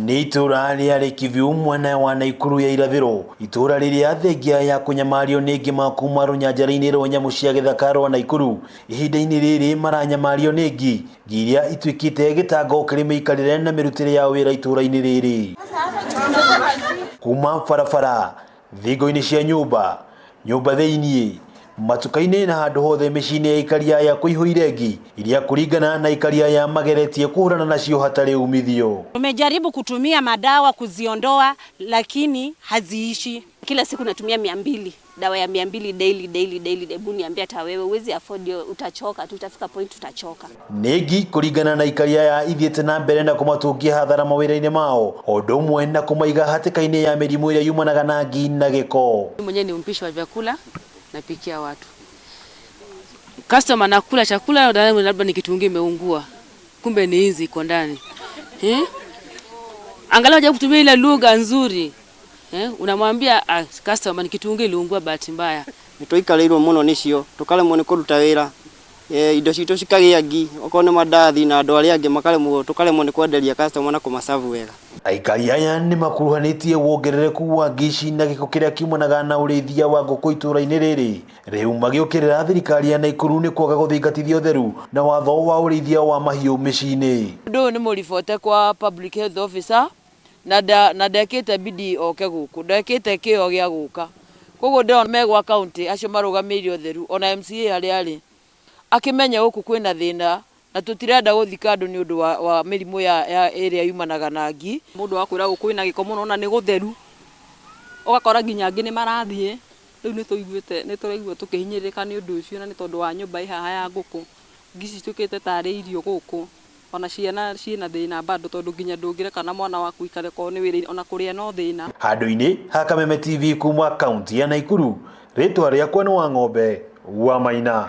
Nĩ itũra rĩa Lake mwena wa Naikuru ya irathĩro, itũra rĩrĩa thengia ya kũnyamario nĩ ngima kuma rũnyanjara-inĩ rwa nyamũ cia gĩthaka rwa Naikuru, ihinda-inĩ rĩrĩ maranyamario nĩ ngi, ngi iria ituĩkĩte gĩtango kĩrĩ mĩikarĩre na mĩrutĩre ya wĩra itũra-inĩ rĩrĩ. Kuma barabara, thingo-inĩ cia nyũmba, nyũmba thĩiniĩ, matuka-inĩ na handũ hothe mĩciĩ-inĩ ya aikari aya kũihũire ngi iria kũringana na aikari aya mageretie kũhũrana nacio hatarĩ umithio. Tumejaribu kutumia madawa kuziondoa, lakini haziishi. Kila siku natumia 200, dawa ya 200 daily, daily, daily. Hebu niambie, hata wewe huwezi afford hiyo, utachoka tu, utafika point utachoka. Nĩ ngi kũringana na aikari aya ithiĩte na mbere na kũmatũngia hathara mawĩra-inĩ mao o ũndũ ũmwe na kũmaiga hatĩka-inĩ ya mĩrimũ ĩrĩa yumanaga na ngi na gĩko. Mimi mwenyewe ni mpishi wa vyakula, napikia watu. Customer nakula chakula, labda ni kitunguu imeungua, kumbe ni inzi iko ndani eh? Angalau haja kutumia ile lugha nzuri eh? Unamwambia, "Ah, customer, ni kitunguu iliungua bahati mbaya." Nĩ tũikarĩirwo mũno nĩcio, tũkaremwo nĩ kũruta wĩra, indo citũ cikagĩa ngi, okorwo nĩ mandathi na andũ arĩa angĩ makaremwo, tũkaremwo nĩ kwenderia customer na kũmacabu wega. Aikari aya nĩ makuruhanĩtie wongerereku wa ngi ici na gĩko kĩrĩa kiumanaga na ũrĩithia wa ngũkũ itũra-inĩ rĩrĩ, rĩu magĩũkĩrĩra thirikari ya Naikuru nĩ kwaga gũthingatithia ũtheru na watho wa ũrĩithia wa mahiũ mĩciĩ-inĩ. Ũndũ ũyũ nĩ mũribote kwa public health officer na ndekĩte bidii oke gũkũ, ndekĩte kĩo gĩa gũka. Koguo ndĩrona megwa county acio marũgamĩrĩire ũtheru, ona MCA harĩa arĩ akĩmenye gũkũ kwĩna thĩna na tũtirenda gũthika andũ nĩ ũndũ wa mĩrimũ ya ĩrĩa yumanaga na ngi. Mũndũ akwĩra gũkũ kwĩna gĩko mũno na nĩ gũtheru, ũgakora nginya angĩ nĩ marathiĩ. Rĩu nĩ tũiguĩte, nĩ tũraigua tũkĩhinyĩrĩrĩka nĩ ũndũ ũcio, na nĩ tondũ wa nyũmba ĩ haha ya ngũkũ, ngi ici cituĩkĩte tarĩ irio gũkũ. Ona ciana ciĩna thĩna bado, tondũ nginya ndũngĩreka na mwana waku ikare korwo nĩ wĩra, ona kũrĩa no thĩna. Handũ-inĩ ha Kameme TV kuma kaunti ya Naikuru, rĩtwa rĩakwa nĩ Wang'ombe wa Maina.